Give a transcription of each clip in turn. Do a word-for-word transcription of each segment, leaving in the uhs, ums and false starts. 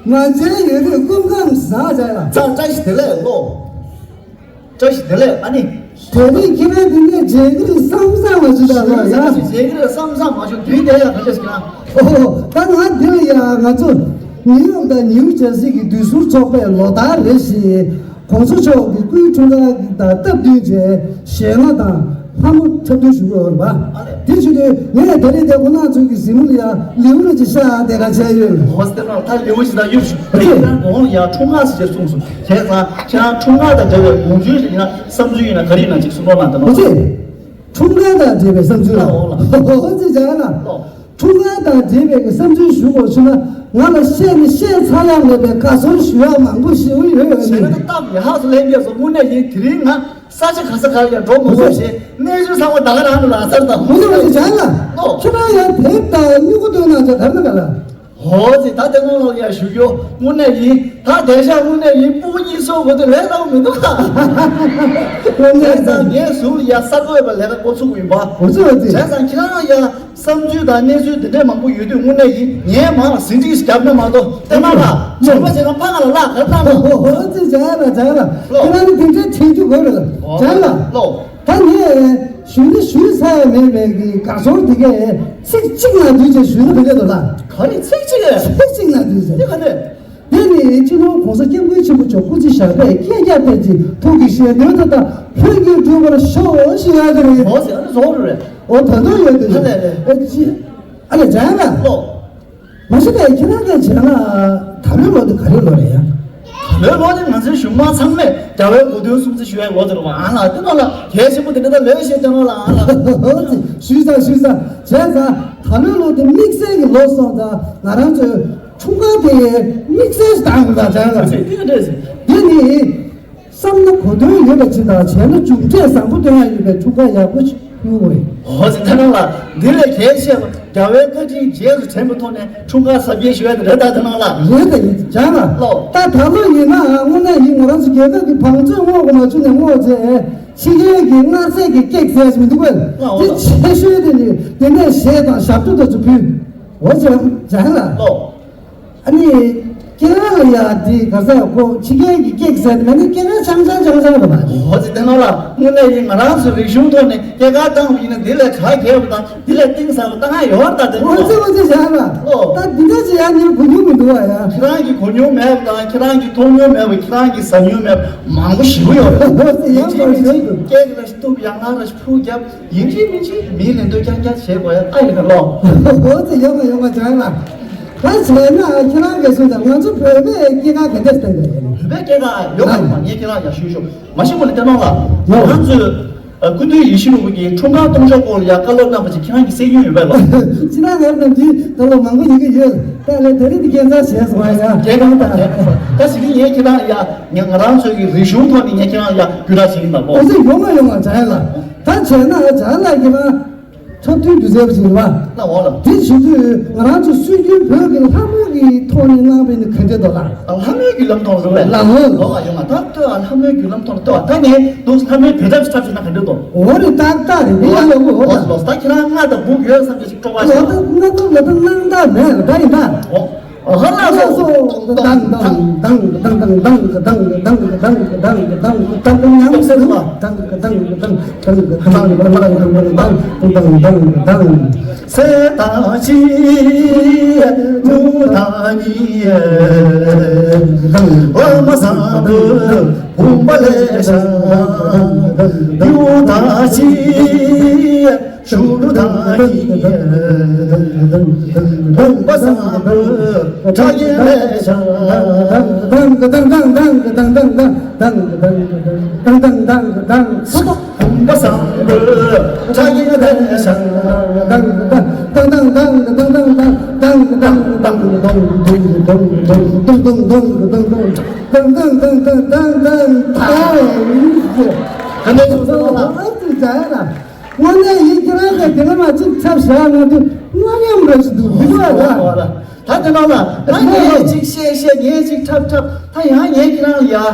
ང་ཚོའི་ཡུལ་དུས་སྐུ་ཁམས་བཟང་བྱ་ལ། ཙང་བཀྲ་ཤིས་བདེ་ལེགས་ལོ། བཀྲ་ཤིས་བདེ་ལེགས། ཨ་ནི། དེ་རིང་ཁྱེད་རང་འདི་ནས་མཇལ་གི་རེད་བསམ་བསམ་མ་ཞུ་ད་ལ་ཡ། མཇལ་གི་རེད་བསམ་བསམ་མ་ཞུ། དུས་དེ་ཡ་ག་ཅེས་ཀྱང་། ཨོ། ད་ང་འདི་ལ་ཡ་ང་ཚོ་ནིའུ་ཡོག་དང་ནིའུ་ཇར་སི་གི་བསྡུས་གསོལ་ཚོགས་པའི་ལོ་ལྟར་རེ་བཞིན་༸གོང་ས་མཆོག་གི་སྐུའི་འཁྲུངས་སྐར་དང་སྟབས་བསྟུན་བྱས་ཞལ་སྔ་དང་། ལྷ་མོ་འཁྲབ་སྟོན་ཞུ་དགོས་པ་རེད་པ། དེ་བྱེད་དུས་ངས་ད་རེས་དེ་ཁོ་ན་ཚོ་གི་གཟིགས་མོ་ལ་ཡ་ལེའུ་རེ་ཅིག་ཤ་དེ་ག་བྱས་ཡོད། ཧོ་སྟེ་ན་ད་ལེའུ་ཞིག་དང་གཡུར་ཞིག་ཨ་ཅེ། ཁྱེད་རང་གོང་ལ་ཡ་འཁྲུངས་སྐར་ཟེར་ཅེས་གསུངས་སོང་། བྱས་ཙང་ཁྱེད་རང་འཁྲུངས་སྐར་དང་འབྲེལ་བའི་དགོངས་ཚུལ་ཞིག་ཡིན་ན་བསམ་ཚུལ་ཡིན་ན་ག་རེ་ཡིན་ན་ཅིག་གསུང་རོགས་གནང་དང་། ཨ་ཅེ། འཁྲུངས་སྐར་དང་འབྲེལ་བའི་བསམ་ཚུལ་ལ། ཨོ་ལ་ཨོ་ཙི་བྱས་ལ། འཁྲུངས་སྐར་དང་འབྲེལ་བའི་བསམ་ཚུལ་ཞུ་དགོས་ཞུ་ན་ང་ལ་བཤད་ནི་བཤད་ཚར་ཡག་མེད་པའི་དགའ་ཚོར་ཞུ་ཡག་མང་པོ་ཞིག་ཡོད་ཡོད་ཞེ་ནི། ན་སྟབས་ཡག་སུ་ལེན་གྱི་སོ་དངོས་གནས་ཡིན། དེ་རིང་ང་ས་ཆ་ག་ས་ག་ལ་ཡང་འགྲོ་མ་དགོས་ཞེས་གནས་ཚུལ་ཚང་མ་ད་ག་རང་དུ་ལག་སར་དང་མུ་མུ་ཟེར་བྱས་ལ། ཨོ། ཁྱོད་རང་ཡང་དེབ་དང་སྨྱུ་གུ་སྟོན་གནང་བྱ་གར་ན་ག་ལ། ཧོ་ཙི་ད་ལྟ་ནང་ལ་ཡང་ཞུ་རྒྱུ་དངོས་གནས་ཡིན། ད་དེང་སང་དངོས་གནས་ཡིན་སྤུ་གུ་གཉིས་གསོ་དགོས་དུས་ལས་སླ་པོ་མི་འདུག་ཨ། དངོས་གནས་བྱས་ཙང་ངའི་གཟུགས་ལ་ཡ་གསར་འགོད་པ་ལས་ཀ་འགོ་ཚུགས་པ་ཡིན་པ། ཨོ་ཙི་ཨོ་ཙི། བྱས་ཙང་ཁྱེད་རང་ཡང་བསམ་ཚུལ་དང་གནས་ཚུལ་འདི་འདྲའི་མང་པོ་ཡོད་དུས་དངོས་གནས་ཡིན། ངས་མང་ལ་ཟིན་བྲིས་ཤིག་བརྒྱབ་ན་མ་གཏོགས་བལྟས་ན་ལ་བྱམས་པ་བྱས་ན་ཕ་ང་ལ་བརླག་ག་བཏང་ན། ཨོ་ཙི་བྱས་ལ་བྱས་ལ། ཁྱེད་རང་ནི་དེ་འདྲའི་དྲན་རྒྱུ་དགོས་རེད་ལ་བྱས་ལ། ལོ། ད་ངས་ཞུ་ནི་ཞུས་ཚར་ཡ་མེད་པའི་གི་དགའ་ཚོར་དེ་གས་ཚིག་གཅིག་ལ་བསྡུས་བྱས་ཞུས་ན་ག་འདྲ་འདུག་ལ། ག་རེ་ཚིག་གཅིག་རེད། ཚིག་གཅིག་ལ་བསྡུས་བྱས། དེ་ག་རེད། དེ་ནི་སྤྱི་ནོར་༸གོང་ས་༸སྐྱབས་མགོན་ཆེན་པོ་མཆོག་སྐུ་ཚེ་ཞབས་པད་བསྐལ་བརྒྱར་བརྟན་ཅིང་ཐུགས་ཀྱི་བཞེད་དོན་དེ་དག་ལྷུན་གྱིས་གྲུབ་པར་ཤོག་ཞེས་ཡ་དེ་རེད། ཨོ་ཟེར་ཨ་ནི་བཟོ་རུ་རེད། ཨོ་ད་དུང་ཡོད་དེ་ཨ་ལས་ལས། ཨ་ཅི། ཨ་ལས་འཇམ་ལ། ཨོ། མ་གཞི་ནས་ཁྱེད་རང་གིས་བྱས་ན་ད་ལོའི་ལོ་དེ་ག་རེའི་ལོ་རེད་ཡ། ད་ལོའི་ལོ་དེ་ང་ཚོའི་གཞུང་མང་ཚང་མས་རྒྱལ་བའི་གོ་སྟོན་སྲུང་བརྩི་ཞུ་བའི་ལོ་དེ་རེད་པ། ཨ་ལ་དེ་ལོ་ལ་གལ་ཆེན་པོ་དེ་འདྲ་ད་ལོས་ཤེས་དེ་ལོ་ལ་ཨ་ལ། ཞུས་ས་ཞུས་ས། བྱས་ཙང་ད་ལོའི་ལོ་དེ་དམིགས་བསལ་གྱི་ལོ་སོང་ཙང་ང་རང་ཚོའི་འཁྲུངས་སྐར་དེ་དམིགས་བསལ་ཞིག་བཏང་དགོས་ད་བྱས་ཙང་། དེ་ག་འདྲ་ཟེར། དེ་ནི། བསམ་ན་གོ་དོན་ཡོད་པ་ཅིག་དང་བྱས་ན་མཇུག་འབྲས་བཟང་པོ་སྟོན་ཡ་ཡོད་པའི་འཁྲུངས་སྐར་ཡག་པོ་ཞིག་ཡོང་དགོས་རེད། ཨོ་ཙི་ད་ནང་ལ་འདི་ལས་གལ་ཆེ་བ་རྒྱལ་བའི་བཀའ་དྲིན་རྗེས་སུ་དྲན་པའི་ཐོག་ནས་འཁྲུངས་སྐར་གཟབ་རྒྱས་ཞུ་ཡ་དེ་རེད་ད་ད་ནང་ལ། རེད་ད་ཡིན་ཀྱང་ལ། ལོ། ད་ད་ལོ་ཡིན་ནའང་དངོས་གནས་ཡིན་ང་རང་ཚོ་རྒྱལ་ཁབ་ཀྱི་བང་མཛོད་སྔོག་གི་མ་བྱུང་ནས་སྔོག་བྱས་ཕྱི་རྒྱལ་གྱི་མངར་ཟས་ཀྱི་ཀེག་ཟས་མི་འདུག་གས། ལ་འོ་དེ་ལ། ཆེ་ཤོས་དེ་ནི་དེ་ནས་གཞས་དང་ཞབས་བྲོ་དེ་ཚོ་ཕུལ། འོ་ཙི་ཀྱང་ལ། ལོ། ཨ་ནི། སྐྱེས་སྐར་ལ་ཡ་དེ་ག་ས་ཁོ་ཕྱི་རྒྱལ་གྱི་ཀེག་ཟེར་ནི་མེད་ནི་སྐྱེས་སྐར་ཆང་ཆང་ཆང་ཆང་རེད་པ། འོ་ཙི་དེ་ནང་ལ་དངོས་གནས་ཡིན་ང་རང་ཚོའི་རིག་གཞུང་ཐོག་ནས་སྐྱེས་སྐར་བཏང་བ་ཡིན་ན་འདི་ལས་གྲ་རྒྱས་པ་དང་འདི་ལས་གཏིང་ཟབ་པ་བཏང་ཡ་ཡོད་ད་དེ། འོ་ཙི་འོ་ཙི་བྱས་ལ། ཨོ། ད་འདི་འདྲ་ཅིག་ཡ་ནི་གོ་མྱོང་མི་འདུག་བ་ཡ། ཁྱེད་རང་གིས་གོ་མྱོང་མེད་པ་དང་ཁྱེད་རང་གིས་མཐོང་མྱོང་མེད་པ་ཁྱེད་རང་གིས་ཟ་མྱོང་མེད་པ་མང་པོ་ཞེ་པོ་ཡོད་རེད། འོ་ཙི་ཡ་ཡིན་གཅིག་མིན་གཅིག་ཀེག་ར་ཞིག་གཏུབ་ཡང་ང་ར་ཞིག་ཕུག་རྒྱབ། ཡིན་གཅིག་མིན་གཅིག་མིའི་ལན་དུ་རྐྱང་རྐྱང་བྱེད་དགོས་ཡ་ཨ་ཡིན་ན་ལོ། འོ་ཙི་ཡོང་ང་ཡོང་ང་བྱ་ལ། ད་བྱས་ན་ཁྱེད་རང་གིས་གསུངས་ཙང་ང་ཚོ་བོད་པའི་སྐྱེས་སྐར་ག་འདྲས་བཏང་ཡོད་ཡིན། བོད་པའི་སྐྱེས་སྐར་ཡོད་པ་ཡིན་པ་ངས་ཁྱེད་རང་ཡ་ཞུས་ཤོག་མ་གཞི་ངོ་ནས་བལྟས་ན་ལ་ང་རང་ཚོས་སྐུ་མདུན་ཡིད་བཞིན་ནོར་བུ་གི་འཁྲུངས་སྐར་གཏོང་ཕྱོགས་སྐོར་ལ་ཡ་བཀའ་སློབ་གནང་བ་ཅིག་ཁྱེད་རང་གིས་གསན་རྒྱུ་ཡོད་པས་ལ། ཅི་ན་ངར་ནམ་གྱི་ད་ལོ་མང་པོ་ཡིན་གྱི་ཡོད་ད་ལས་ད་རེས་འདི་སྐྱེས་འཚར་བྱས་སོང་ཡ་སྐྱེས་སྐར་དང་ད་ཞིག་ངས་ཁྱེད་རང་ཡ། ངས་ང་རང་ཚོའི་གི་རིག་གཞུང་ཐོག་ནས་ངས་ཁྱེད་རང་ལ་བརྒྱུད་བསྒྲགས་བྱེད་ཀྱི་ཡིན་ལ་ཨོ་ལོ། ཙི་ཡོང་ང་ཡོང་ང་བྱ་ཡ་ལ། ད་བྱས་ན་བྱ་ལ་གི་ན་འཁྲབ་སྟོན་སྒྱུ་རྩལ་པ་ཞིག་རེད་བ། ལ་འོ་ལ། དེ་བྱེད་དུས་ང་རང་ཚོ་སྲོལ་རྒྱུན་བོད་ཀྱི་ལྷ་མོ་གི་ཐོག་ནས་གནང་བའི་ནི་ག་འདྲ་འདུག་ལ། ལྷ་མོའི་བརྒྱུད་ལམ་ཐོག་རེད་བས། ལ་འོ་ལ། ལོ་ང་ཡོང་ང་ད་ལྟོས་ཨ་ལྷ་མོའི་བརྒྱུད་ལམ་ཐོག་ལ་ལྟོས་ཨ་ད་ངས་དུ་ལྷ་མོའི་བེ་ཐབ་ཞིག་འཁྲབ་ཞིག་ན་ག་འདྲ་འདུག་འོ་རེད་ཏག་ཏག་རེད་འདི་ཡང་ཡོང་གི་འོ་ད། ལོ་ད་ཁྱེད་རང་རྔ་དང་སྦུག་ཡོད་བསམ་གྱི་ཞིག་སྤྲོ་བ་ཞིག་ལོ་ད་སྔ་ཚོད་ལོ་ད་སྣང་དག་མེད་ལ་ད་ཡིན་ད། འོ། ཧ་ལ་སོ། དང་དང་དང་དང་དང་དང་དང་དང་དང་དང་དང་དང་དང་དང་དང་དང་དང་དང་དང་། སེ་དང་ཅི་ནུ་དང་ནི་བླ་མ་བཟང་པོ་བུམ་པ་ལས་བྱུང་ཡུ་དང་ཅི། ཞུ་དང་ཡིན། བུམ་པ་བཟང་པོ་ཁྲ་རྒྱན་ལས་བྱུང་། དང་དང་དང་དང་དང་དང་དང་དང་དང་དང་དང་། བུམ་པ་བཟང་པོ་ཁྲ་རྒྱན་ལས་བྱུང་། དང་དང་དང་དང་དང་དང་དང་དང་དང་དང་། དང་དང་དང་དང་དང་དང་དང་། ག་འདྲ་བྱུང་སོང་ལ། དངོས་གནས་ཡིན་ཁྱེད་རང་གིས་དེ་ལ་མ་གཅིག་འཁྲབ་བཞག་ན་དུ་དངོས་གནས་འདྲ་ཞིག་འདུག་མི་འདུག་ཨ། ད་དེ་ནང་ལ་ད་ངས་གཅིག་བཤད་བཤད་ངས་གཅིག་འཁྲབ་འཁྲབ་ད་ཡང་ངས་ཁྱེད་རང་ལ་ཡ་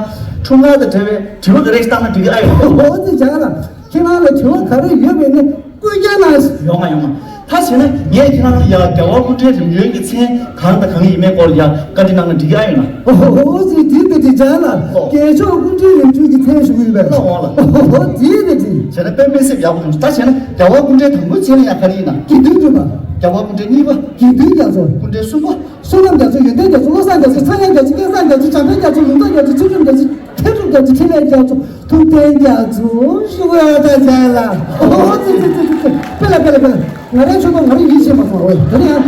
འཁྲུངས་སྐར་དང་འབྲེལ་བའི་དྲི་བ་ག་རེ་ཞིག་བཏང་ན་འགྲིག་གི་ཨ་ཡོད། འོ་དེ་བྱས་ལ་ཁྱེད་རང་ལ་དྲི་བ་ག་རེ་ཡོད་པས་ནི་བཀོད་རྒྱ་གནང་ཞིག་ཡོང་ང་ཡོང་ང་། ད་བྱས་ན་ངས་ཁྱེད་རང་ལ་ཡ་རྒྱལ་བ་སྐུ་ཕྲེང་རིམ་བྱོན་གྱི་མཚན་གང་དང་གང་ཡིན་མིན་སྐོར་ལ་ཡ་བཀའ་འདྲི་གནང་ན་འགྲིག་གི་ཨ་ཡིན་ན། ཨོ་ཧོ་ཧོ་ཟེར་དེ་དེ་དེ་ཅང་ལ་ཨོ། རྒྱལ་མཆོག་སྐུ་ཕྲེང་རིམ་བྱོན་གྱི་མཚན་ཞུ་གི་ཡིན་པས། ལ་འོང་ལ། ཨོ་ཧོ་ཧོ་དེ་དེ་དེ། བྱས་ན་དཔེ་མི་སྲིད་ཡག་པོ་བྱུང་། ད་བྱས་ན་རྒྱལ་བ་སྐུ་ཕྲེང་དང་པོའི་མཚན་ལ་ཡ་ག་རེ་ཡིན་ན། དགེ་འདུན་གྲུབ་པ། རྒྱལ་བ་སྐུ་ཕྲེང་གཉིས་པ། དགེ་འདུན་རྒྱ་མཚོ། སྐུ་ཕྲེང་གསུམ་པ། བསོད་ནམས་རྒྱ་མཚོ། ཡོན་ཏན་རྒྱ་མཚོ། བློ་བཟང་རྒྱ་མཚོ། འཆད་ཉན་རྒྱ་མཚོ། སྐལ་བཟང་རྒྱ་མཚོ། བྱམས་པའི་རྒྱ་མཚོ། ལུང་རྟོགས་རྒྱ་མཚོ། ཚུལ་ཁྲིམས་རྒྱ་མཚོ། ཐེག་གྲུབ་རྒྱ་མཚོ། འཕྲིན་ལས་རྒྱ་མཚོ། ཐུབ་བསྟན་རྒྱ་མཚོ་ཞུ་དགོས་ཡོད་ད་ཅག་ལ། ཨོ་ཙི་ཙི་ཙི་ཙི། དཔེ་ལ་དཔེ་ལ་དཔེ་ལ། ང་རའི་ཆོས་པ་ང་རའི་ཡིད་ཆེས་མ་སོང་བས། ད་ནི་ཡང་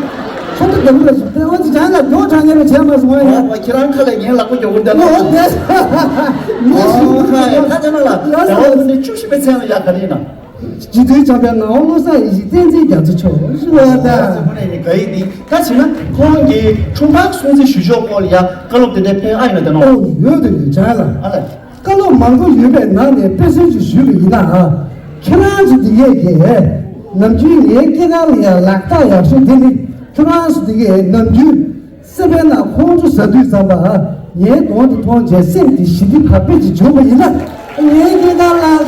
ཆོས་པ་རྒྱ་མཚོ་ལ་ཞུ་དེ། ཨོ་ཙི་ཅག་ལ་མགྱོགས་དྲགས་ངན་པ་བྱས་མ་སོང་བས། ཨོ་ཁྱེད་རང་ཁ་ལ་ངན་ལག་པ་མགྱོགས་པོ་འདི་ལ། ཨོ་དེ་ངས་ཞུ་ཨོ་ཁ་ཡ་ཁ་ཅག་ན་ལ་ལ་ཟླ་བ་ཀུན་ནས་བཅུ་བཞི་པའི་མཚན་ལ་ཡ་ག་རེ་ཡིན་ན། རྗེ་བཙུན་འཇམ་དཔལ་ངག་དབང་བློ་བཟང་ཡེ་ཤེས་བསྟན་འཛིན་རྒྱ་མཚོ་མཆོག་ཞུ་བ་དང་། ད་བྱས་ན་ཁོང་གི་འཁྲུངས་སྐར་སྲུང་བརྩི་ཞུ་ཕྱོགས་སྐོར་ལ་ཡ་བཀའ་སློབ་དེ་འདྲའི་ཕེབས་ཨ་ཡིན་ན་དེ་ནོ། ཨོ་ཡོད་དེ་ཡོད་ཅག་ལ། ཨ་ལས། བཀའ་སློབ་མང་པོ་ཡོད་པའི་ནང་ནས་དཔེ་མཚོན་ཅིག་ཞུས་པ་ཡིན་ན། ཁྱེད་རང་ཚོ་འདི་གས་ཀྱིས་ནམ་རྒྱུན་ངའི་སྐྱེས་སྐར་ལ་ཡ་ལག་རྟགས་ཡག་ཤོས་འདི་ནི་ཁྱེད་རང་ཚོ་འདི་གས་ནམ་རྒྱུན། སེམས་པའི་ནང་ཁོང་ཁྲོ་ཟ་དུས་ཙམ་པ། ངའི་གདོང་དེ་མཐོང་བྱས་སེམས་དེ་ཞི་བདེ་བག་ཕེབས་ཀྱིས་བྱུང་བ་ཡིན་ན། ངའི་སྐྱེས་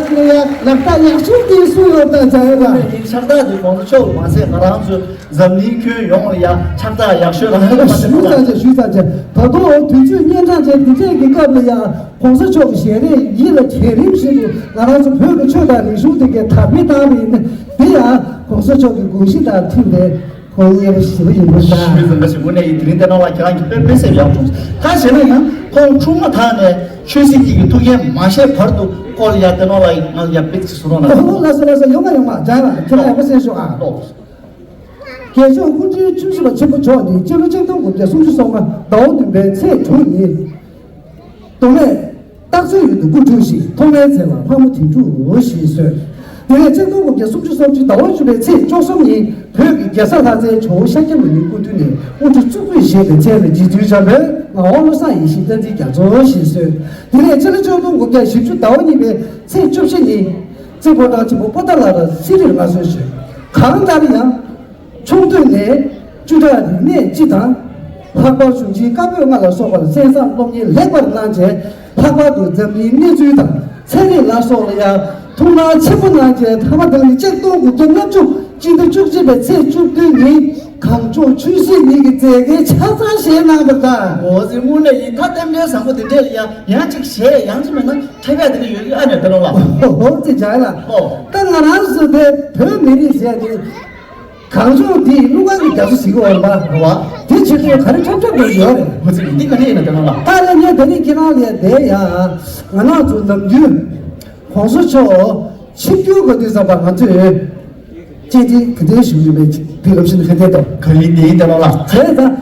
སྐར་ལ་ལག་རྟགས་ཡག་ཤོས་དེ་སུ་ཡོད་དང་བྱ་ཡོད་ལ། ཕྱག་རྟགས་དེ་གོང་ས་མཆོག་མ་ཟད་ང་རང་ཚོའི་འཛམ་གླིང་ཁྱོན་ཡོངས་ལ་ཡ་ཕྱག་རྟགས་ཡག་ཤོས་རང་རེད་མ་ཟད། ཞུས་ཙང་བྱས་ཞུས་ཙང་བྱས། ད་དུང་དུས་ཚོད་གཉན་འཕྲང་ཅན་འདི་འདྲས་ཀྱི་སྐབས་ལ་ཡ་གོང་ས་མཆོག་གི་ཞལ་རས་ཡིད་ལ་དྲན་རིམ་བཞིན་དུ་ང་རང་ཚོ་བོད་ཀྱི་ཆོས་དང་རིག་གཞུང་དེ་གའི་དར་སྤེལ་བཏང་བ་ཡིན་ན། དེ་ཡང་གོང་ས་མཆོག་གི་དགོངས་གཞི་དང་མཐུན་པའི། ཁོང་མཉེས་པོ་ཞེ་པོ་ཡིན་པ་འདྲ། ཞུས་ཙམ་པ་ཞིག་དངོས་གནས་ཡིན། དེ་རིང་བལྟས་ན་ལ་ཁྱེད་རང་གི་དཔེ་དཔེ་སེམས་ཡག་བྱུང་། ད་བྱས་ན་ཡང་ཁོང་འཁྲུངས་མ་ཐག་ནས་ཆོས་སྲིད་གཉིས་ཀྱི་ཐུགས་འགན་མ་བཞེས་བར་དུ་སྐོར་ཡ་བལྟས་ན་ལ་ང་ཡ་དཔེ་ཅིག་བཟོ་རོགས་གནང་། ཨོ་ལགས་སོ་ལགས་སོ། ཡོང་ང་ཡོང་ང་རྒྱང་ལ་ཁྱེད་རང་ཡག་པོ་གསན་ཤོག་ཨ། ལགས། རྒྱལ་མཆོག་སྐུ་ཕྲེང་བཅུ་བཞི་པ་ཆེན་པོ་མཆོག་ནི་སྤྱི་ལོ་ཆིག་སྟོང་དགུ་བརྒྱ་སུམ་ཅུ་སོ་ལྔ་ཟླ་བ་བདུན་པའི་ཚེས་དྲུག་ཉིན། མདོ་སྨད་སྟག་མཚེར་ཡུལ་དུ་སྐུ་འཁྲུངས་ཤིང་ཐོག་མའི་མཚན་ལ་ལྷ་མོ་དིང་ཕྲུག་ཞེས་གསོལ། དེ་ནས་ཆིག་སྟོང་དགུ་བརྒྱ་སུམ་ཅུ་སོ་གཅིག་ཟླ་བ་བཅུ་པའི་ཚེས་བཅུ་གསུམ་ཉིན་བོད་ཀྱི་རྒྱལ་ས་ལྷ་སའི་ཇོ་བོ་ཤཱཀྱ་མུ་ནེའི་སྐུ་མདུན་ནས་དབུ་ཁྲིད་གཙུག་ཕུད་བཞེས་པའི་མཚན་ལ་རྗེ་བཙུན་འཇམ་དཔལ་ངག་དབང་བློ་བཟང་ཡེ་ཤེས་བསྟན་འཛིན་རྒྱ་མཚོ་ཞེས་གསོལ། དེ་ནས་ཕྱི་ལོ་ཆིག་སྟོང་དགུ་བརྒྱ་བཞི་བཅུ་ཟླ་བ་གཉིས་པའི་ཚེས་བཅུ་བཞི་ཉིན་རྩེ་ཕོ་བྲང་ཆེན་པོ་པོ་ཏཱ་ལ་ར་སི་རིར་མངའ་གསོལ་ཞུས། གང་ལྟར་ཡང་། ཆུང་དུས་ནས་བཅུ་ཕྲག་རིག་གནས་སྤྱི་དང་། ལྷག་པར་གཞུང་ཆེན་བཀའ་པོད་ལྔ་ལ་སོགས་པར་གསན་བསམ་སློབ་གཉེར་ལེགས་པར་གནང་བྱས། ལྷག་པར་དུ་འཛམ་གླིང་གནས་ཚུལ་དང་ཚན་རིག་ལ་སོགས་ལ་ཡང་ཐུགས་སྣང་ཆེན་པོ་གནང་བྱས། མཐའ་མ་དེ་ནི་ཆིག་སྟོང་དགུ་བརྒྱ་ལྔ་བཅུ་སྤྱི་ཟླ་བཅུ་གཅིག་པའི་ཚེས་བཅུ་བདུན་ཉིན་གངས་ལྗོངས་ཆོས་སྲིད་གཉིས་ཀྱི་མཛད་འགན་ཆ་ཚང་བཞེས་གནང་བ་དང་། འོ་ཟེར་དངོས་གནས་ཡིན། ད་རྟེན་འབྲེལ་བཟང་པོ་འདི་འདྲས་ལ་ཡང་ཡང་ཅིག་བཞེས་ཡང་ཅིག་མེད་ན་འཕྲད་པ་དེ་ནི་ཡོད་ཀྱི་ཨ་ནེ་ད་ལོ་ལ། འོ་ཟེར་བྱ་ལ། ཨོ། ད་ང་རང་ཚོ་དེ་བོད་མི་རིགས་ཟེར་ཏེ། གངས་ལྗོངས་འདི་ཀླུ་ཁང་གི་རྒྱ་མཚོ་ཟེར་གྱི་ཡོད་རེད་པ། རེད་བ། དེ་བྱེད་དུས་ག་རེ་འཁྲབ་འཁྲབ་དགོས་ཀྱི་ཡོད་རེད། ཁོ་ཚོས་འདི་ག་རེ་ཡིན་ན་དེ་ནང་ལ། ད་ལ་ངས་ད་རེས་ཁྱེད་རང་ལ་བསྡད་ཡ། ང་རང་ཚོ་ནམ་རྒྱུན་གོང་ས་མཆོག་ཆིབས་བསྒྱུར་དགོས་དུས་ཙམ་པ་ང་ཚོས་སྤྱན་འདྲེན་ག་དུས་ཞུ་གི་མེད་ཅིག་དུས་རབས་ཕྱི་ནས་ག་འདྲས་དང་། ག་རེ་ཡིན་དེ་ཡིན་དེ་ནང་ལ། བྱས་ཙང་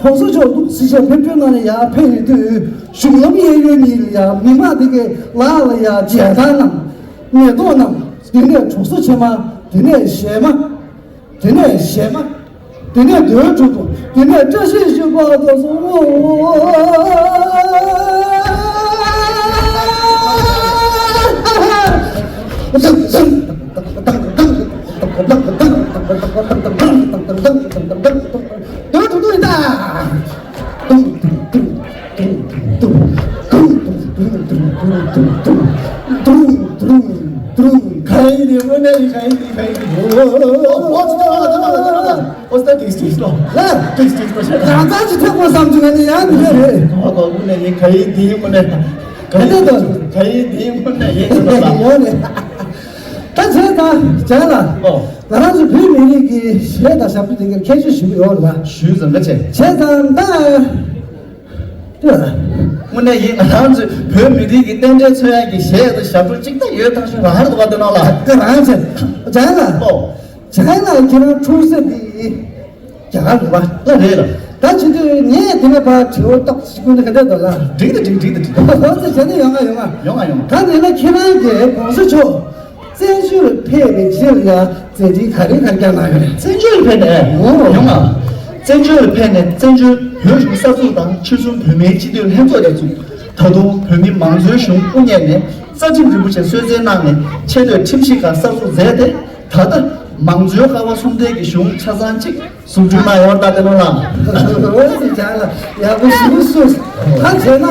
གོང་ས་མཆོག་འདུག་སེ་ཕེབས་འགྲོའི་ནང་ནས་ཡར་ཕེབས་ཡོང་དུས་གཞུང་ལམ་གཡས་གཡོན་གཉིས་ལ་ཡ་མི་མང་དེ་གའི་ལག་ལ་ཡ་མཇལ་ཐང་བསྣམས། མེ་ཏོག་བསྣམས། དེ་ནས་གྲོགས་སུ་ཕྱེ་མ། དེ་ནས་གཞས་མ། དེ་ནས་གཞས་མ། དེ་ནས་རྡོའི་གྲུ་གུ། དེ་ནས་བཀྲ་ཤིས་ཤོད་པ་དང་སོགས། རྡོའི་གྲུ་གུ་ཡིན་ད། ག་ཡིན་དེ་དངོས་གནས་ཡིན། ག་ཡིན་དེ་ག་ཡིན་དེ། ཨོ་ཨོ་ཙི་ཙི་ཙི་ཙི། ཨོ་ཙི་ཙི་ཙི་ཙི། ལ། ཙི་ཙི་ཙི་ཙི། ད་ལྟ་ཅི་ཐེག་པ་བསམ་གྱི་ངས་ནི་ཡང་མི་ཤེས་རེད། ཨོ་ཨོ་དངོས་གནས་ཡིན། ག་ཡིན་དེ་དངོས་གནས། ག་ཡིན་དེ་དང་། ག་ཡིན་དེ་དངོས་གནས་ཡིན་ཟེར་ལ། ཡོད་རེད། ད་བྱས་ཙང་བྱས་ལ། ཨོ། ང་རང་ཚོ་བོད་མི་རིགས་ཀྱི་གཞས་དང་ཞབས་བྲོ་དེ་གར་ཁྱད་ཆོས་ཞིག་ཡོད་རེད་པ། ཞུས་ཙམ་པ་བྱས། བྱས་ཙང་ད། དངོས་གནས་ཡིན། ང་རང་ཚོའི་བོད་མི་རིགས་ཀྱི་རྟེན་འབྲེལ་མཚོན་ཡག་གི་གཞས་དང་ཞབས་བྲོ་གཅིག་ད་ཡོད་ཐག་ཆོད་རང་རེད་པ། དེ་ནང་ལ། དེ་རང་བྱས། བྱས་ལ། ཨོ། བྱས་ལ་ཁྱེད་རང་འཁྲུངས་ས་དེ་རྒྱ་གར་རེད་པ། ལ་རེད་ལ། ད་བྱེད་དུས་ངས་དེ་ནས་ཕར་དྲི་བ་ཏོག་ཙམ་བསྐུར་ན་ག་འདྲ་འདུག་ལ། འགྲིག་ད་འགྲིག་འགྲིག་ད་འགྲིག་ད། ཨོ་ཙི་བྱས་ན་ཡོང་ང་ཡོང་ང་། ཡོང་ང་ཡོང་ང་། ད་ནས་ན་ཁྱེད་རང་གིས་གོང་ས་མཆོག་བཙན་བྱོལ་ཕེབས་པའི་རྗེས་ལ་ཡང་མཛད་འཕྲིན་ག་རེ་ག་རེ་བསྐྱངས་གནང་ཡོད་རེད། བཙན་བྱོལ་ཕེབས་ནས། ཨོ། ཡོང་ང་། བཙན་བྱོལ་ཕེབས་ནས་བཙན་བྱོལ་བོད་གཞུང་གསར་འཛུགས་དང་ཕྱིར་ཚོང་བོད་མིའི་སྤྱི་འཐུས་ལྷན་ཚོགས་ལས་བཙུགས། ད་དུང་བོད་མི་མང་གཙོའི་གཞུང་དབུ་བརྙེས་ནས་རྩ་ཁྲིམས་རིན་པོ་ཆེ་གསོལ་སྩལ་གནང་ནས་ཆེས་མཐོའི་ཁྲིམས་ཞིབ་ཁང་གསར་འཛུགས་མཛད་དེ། ད་ལྟ་མང་གཙོའི་ཀ་བ་གསུམ་ལྡན་གྱི་གཞུང་ཆ་ཚང་གཅིག་འཛུགས་སྐྲུན་གནང་ཡོད་རེད། ད་དེ་ནང་ལ། འོ་ཟེར་བྱས་ལ་ཡག་པོ་ཞེ་པོ་གསུངས། ད་བྱས་ན་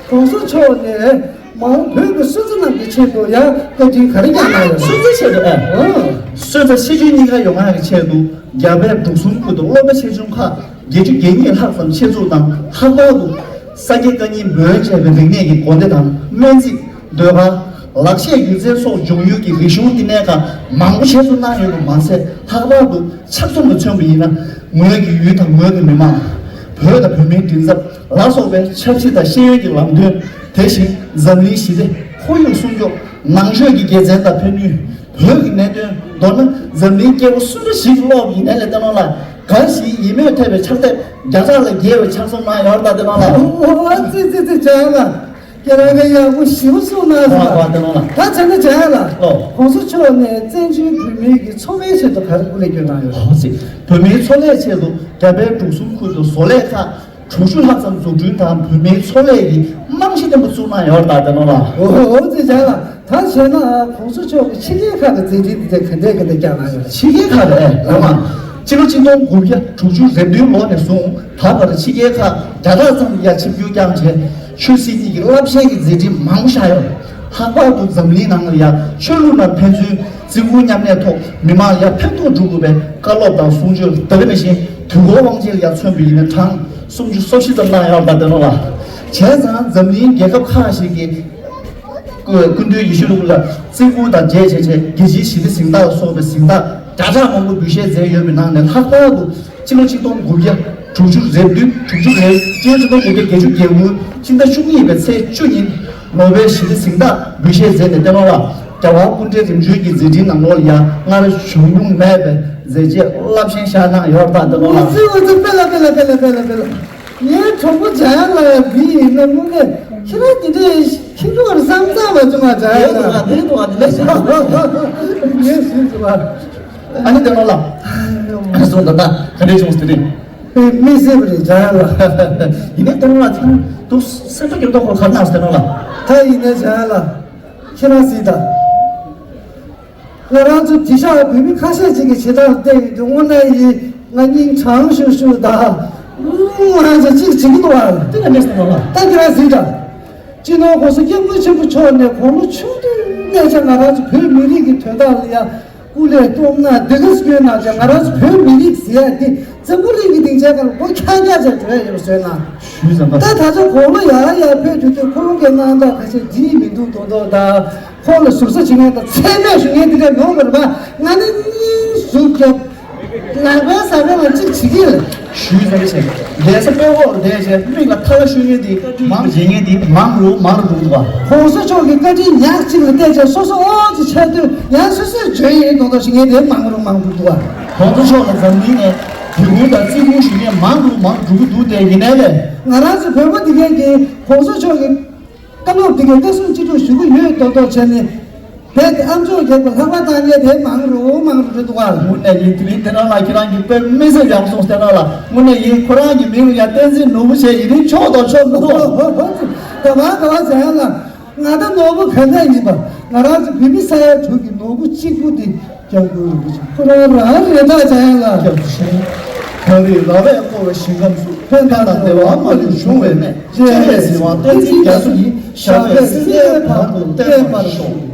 གོང་ས་མཆོག་ནས། མ་འོངས་བོད་ཀྱི་སོན་རྩ་རྣམས་ཀྱི་ཆེད་དུ་ཡང་བཀའ་དྲིན་ག་རེ་བསྐྱངས་གནང་ཡོད། སོན་རྩ་ཆེད་དུ་ཨེ། ཨོ། སོན་རྩ་ཆེ་ཆུང་གཉིས་ཀ་ཡོང་ཡག་གི་ཆེད་དུ་རྒྱ་བལ་འབྲུག་གསུམ་ཁུལ་དུ་སློབ་གྲྭ་ཆེ་ཆུང་ཁག་བརྒྱད་ཅུ་གྱ་གཉིས་ལྷག་ཙམ་ཆེད་འཛུགས་དང་། ལྷག་པར་དུ་ས་དགེ་བཀའ་རྙིང་བོན་བཅས་པའི་རིག་གནས་ཀྱི་གོ་བདེ་དང་སྨན་རྩིས། ཟློས་གར། ལག་ཤེས་སྒྱུ་རྩལ་སོགས་སྦྱོང་ཡུལ་གྱི་རིག་གཞུང་བསྟི་གནས་ཁག་མང་པོ་ཆེད་འཛུགས་གནང་ཡོད་པ་མ་ཟད། ལྷག་པར་དུ་ཆ་ཚང་དུ་མཚོན་པ་ཡིན་ན། ངོས་ཀྱི་ཡུལ་དང་ངོས་ཀྱི་མི་མང་། བོད་དང་བོད་མིའི་མགྲིན་ཚབ་ལ་སོགས་པའི་ཆབ་སྲིད་དང་ཤེས་ཡོན་གྱི་ལམ་སྟོན། དེ་བཞིན་འཛམ་གླིང་ཞི་བདེ་ཁོར་ཡུག་སྲུང་སྐྱོབ། ནང་ཆོས་ཀྱི་དགེ་མཚན་དང་ཕན་ནུས། བོད་ཀྱི་གནད་དོན། མདོར་ན་འཛམ་གླིང་སྐྱེ་བོ་སུ་འདྲ་ཞིག་ཀློག་ཡིན་ནའི་ལས་བསྟན་ལ། གང་ཞིག་ཡིད་མོས་ཐེབས་པའི་ཕྱག་དེབ་བརྒྱ་ཕྲག་ལས་བརྒལ་བའི་ཕྱག་རྩོམ་གནང་ཡོད་ད་དེ་ནང་ལ། ཨོ་ཙི་ཙི་ཙི་བྱ་ལ། ཁྱེད་རང་གི་ཡག་པོ་ཞེ་པོ་གསུངས་གནང་སོང་། ཨ་ཨ་དེ་ནང་ལ། ད་བྱས་ན་བྱ་ལ། ཨོ། གོང་ས་མཆོག་ནས་བཙན་བྱོལ་བོད་མིའི་གི་འཚོ་བའི་ཆེད་དུ་ག་རེ་སྐུ་ལས་བསྐྱོན་གནང་ཡོད། ཨོ་ཙི། བོད་མིའི་འཚོ་ལས་ཆེད་དུ་རྒྱ་བལ་འབྲུག་གསུམ་ཁུལ་དུ་བཟོ་ལས་ཁག་དྲུག་ཅུ་ལྷག་ཙམ་འཛུགས་སྐྲུན་དང་བོད་མིའི་འཚོ་ལས་ཀྱི་རྨང་གཞི་བརྟན་པོ་བཙུགས་གནང་ཡོད་ད་དེ་ནང་ལ། ཨོ་ཙི་བྱ་ལ། ད་བྱས་ན་གོང་ས་མཆོག་གི་ཕྱི་རྒྱལ་ཁག་གི་མཛད་འཕྲིན་འདི་ག་འདྲས་ག་འདྲས་བསྐྱངས་གནང་ཡོད། ཕྱི་རྒྱལ་ཁག་ལ་ཨེ་ལགས་མ། སྤྱི་ལོ་ཆིག་སྟོང་དགུ་བརྒྱ་དྲུག་ཅུ་རེ་བདུན་ལོ་ནས་བཟུང་ད་བར་ཕྱི་རྒྱལ་ཁག་བརྒྱ་ཕྲག་ཙམ་ཡར་ཆིབས་བསྒྱུར་བསྐྱངས་རྗེས། ཆོས་སྲིད་གཉིས་ཀྱི་རླབས་ཆེན་གྱི་མཛད་འཕྲིན་མང་པོ་བཞག་ཡོད། ལྷག་པར་དུ་འཛམ་གླིང་ནང་ལ་ཡང་ཆོས་ལུགས་རྣམས་ཕན་ཚུན་བརྩི་བཀུར་མཉམ་གནས་ཐོག་མི་མང་ལ་ཡང་ཕན་ཐོགས་འགྲོ་དགོས་པའི་བཀའ་སློབ་དང་གསུང་ཆོས། དེ་ག་ནང་བཞིན་དུས་འཁོར་དབང་ཆེན་ལ་ཡང་མཚོན་པ་ཡིན་ན་གྲངས་སུམ་ཅུ་སོ་བཞི་ཙམ་གནང་ཡོད་པ་དེ་ནང་ལ། བྱས་ཙང་འཛམ་གླིང་རྒྱལ་ཁབ་ཁག་ཞིག་གིས་སྐུ་སྐུ་མདུན་ཡིད་བཞིན་ནོར་བུ་ལ་བརྩི་བཀུར་དང་མཇལ་བྱས་བྱས། རྒྱལ་སྤྱིའི་ཞི་བདེ་གཟེངས་རྟགས་ལ་སོགས་པའི་གཟེངས་རྟགས་བརྒྱ་ཕྲག་མང་པོ་འབུལ་བཞེས་མཛད་ཡོད་པའི་ནང་ནས། ལྷག་པར་དུ་སྤྱི་ལོ་ཆིག་སྟོང་དགུ་བརྒྱ་དྲུག་ཅུ་རེ་བདུན། དྲུག་ཅུ་རེ། སྤྱི་ལོ་ཆིག་སྟོང་དགུ་བརྒྱ་བརྒྱད་ཅུ་གྱ་དགུ་ཕྱི་ཟླ་བཅུ་གཉིས་པའི་ཚེས་བཅུ་ཉིན་ནོ་བེལ་ཞི་བདེ་གཟེངས་རྟགས་འབུལ་བཞེས་མཛད་པའི་སྟེང་ལ། རྒྱལ་བ་སྐུ་ཕྲེང་རིམ་བྱོན་གྱི་མཛད་འཕྲིན་ནང་ལོགས་ལ་ཡང་སྔར་བྱུང་མྱོང་མེད་པའི་མཛད་རྗེས་རླབས་ཆེན་བཞག་གནང་ཡོད་པ་དེ་ནང་ལ། ཨོ་ཙི་ཨོ་ཙི། དཔེ་ལ་དཔེ་ལ་དཔེ་ལ་དཔེ་ལ་དཔེ་ལ། ངའི་གྲོགས་པོ་འཇམ་དབྱངས་ལགས་འདི་ཡིན་ན་དངོས་གནས་ཁྱེད་རང་འདི་འདྲའི་ཁྱིམ་ཚང་བར་བསམ་བསམ་པ་བྱུང་བ། འཇམ་དབྱངས་ལགས། ངས་ཞུས་ཟིན་པ། ཨ་ནི་དེ་ནང་ལ། ཨ་ནི་སོང་ད་ལྟ་ག་འདྲས་བྱུང་ཟེར་ཏེ། དཔེ་མི་སྲིད་པ་རེད་འཇམ་དབྱངས་ལགས། ཡིན་ནའི་དེ་ནང་ལ་ཁྱེད་རང་དུ་སེམས་པ་སྐྱོ་མདོག་ཁོ་ག་ནང་ཟེར་དེ་ནང་ལ། ད་ཡིན་ནའི་འཇམ་དབྱངས་ལགས། ཁྱེད་རང་གཟིགས་དང་། ང་རང་ཚོ་དེང་སང་བོད་མི་ཁ་ཤས་ཅིག་གི་བྱེད་སྟངས་བལྟས་ཡོང་དུས་དངོས་གནས་ཡིན་ང་སྙིང་བྲང་ཤུར་ཤུར་དང་། ང་རང་ཚོ་གཅིག་བྱེད་ཀྱི་འདུག་བ། དེ་ལ་གནས་སུ་ལ། ད་ཁྱེད་རང་གཟིགས་དང་། སྤྱི་ནོར་༸གོང་ས་༸སྐྱབས་མགོན་ཆེན་པོ་མཆོག་ནས་དགུང་ལོ་ཆུང་དུས་ནས་ཀྱང་ང་རང་ཚོ་བོད་མི་རིགས་ཀྱི་དོན་དག་ལ་ཡང་སྐུ་ལས་གཏོང་གནང་། འདི་ག་སྐྱོན་གནང་ཀྱང་ང་རང་ཚོ་བོད་མི་རིགས་ཟེར་ཡ་འདི་འཛམ་བུ་གླིང་གི་སྡིངས་ཆའི་ཁར་མགོ་འཁྱག་འཁྱག་བྱས་འགྲོ་ཡ་ཡོད་པ་བཟོས་གནང་། ཞུས་ཙམ་པ། ད་ད་ཆ་དགུང་ལོ་ཡར་ཡར་ཕེབས་དུས་དུས་ཁོང་གིས་གནང་སྟངས་ཁ་ཤས་འགྲིག་མི་འདུག་མདོག་མདོག་དང་། ཁོང་ལ་ཟུར་ཟ་བྱེད་མཁན་དང་མཚན་སྨད་ཞུ་མཁན་འདི་འདྲ་ཡོང་དགོས་རེད་པ། ང་ནི་སྙིང་ཟུག་རྒྱབ། ལག་པའི་ཟ་མཁན་ལ་གཅིག་བྱེད་ཀྱི་ལ། ཞུས་ཙམ་པ་བྱས། གདན་ས་དཔོན་འོག་ལ་བསྡད་བྱས་མིག་ལ་ཐ་ལ་ཤོད་མཁན་འདི་མང་བྱེད་མཁན་འདི་མང་རུ་མང་རུ་འགྲོ་འདུག་པ། གོང་ས་མཆོག་གི་བཀའ་དྲིན་ཉག་གཅིག་ལ་བལྟས་བྱས་སོ་སོ་ཨོ་ཅིག་ཆགས་དུས་ཡང་སོ་སོས་བརྗོད་ཡིན་མདོག་མདོག་བྱེད་མཁན་དེ་མང་རུ་མང་རུ་འགྲོ་འདུག་པ། གོང་ས་མཆོག་ལ་འཛམ་གླིང་ནས་དད་གུས་དང་བརྩི་བཀུར་ཞུ་མཁན་མང་རུ་མང་རུ་འགྲོ་གི་འདུག་དེ་ཡིན་ནའི་ལས། ང་རང་ཚོ་བོད་པ་འདི་གས་ཀྱིས་གོང་ས་མཆོག་གི་བཀའ་སློབ་འདི་གའི་བཀའ་གསུང་ཅི་སྒྲུབ་ཞུ་གི་ཡོད་མདོག་མདོག་བྱས་ནས། རྦད་དེ་ཨ་མཆོག་རྒྱལ་པོ་ལྷག་པ་བཏང་མཁན་དེ་མང་རུ་མང་རུ་རེད་འདུག་ག། དངོས་གནས་ཡིན། དེ་རིང་དེ་རང་ལ་ཁྱེད་རང་གི་དཔེ་མི་སྲིད་ཡག་སོང་། དེ་རང་ལ་དངོས་གནས་ཡིན། ཁོ་རང་གི་མིང་ལ་ཡང་བསྟན་འཛིན་ནོར་བུ་བྱས་ཡིན་རིང་ཆོག་དང་ཆོག་འདུག་ག། ག་བ་ག་བ་ཟེར་ཡ་ལ། ང་ད་ནོར་བུ་ག་འདྲ་ཡིན་པ། ང་རང་ཚོ་བོད་མི་ས་ཡ་དྲུག་གི་ནོར་བུ་གཅིག་པུ་དེ་སྐྱབས་མགོན་རིན་པོ་ཆེ་ཁོ་རང་རང་རེད་ད། འཇམ་དབྱངས་ལགས། སྐྱབས་སུ་མཆི། གངས་རིའི་ར་བས་བསྐོར་བའི་ཞིང་ཁམས་སུ། ཕན་དང་བདེ་བ་མ་ལུས་འབྱུང་བའི་གནས། སྤྱན་རས་གཟིགས་དབང་བསྟན་འཛིན་རྒྱ་མཚོ་ཡིས། ཞབས་པད་སྲིད་མཐའི་བར་དུ་བརྟན་པར་ཤོག།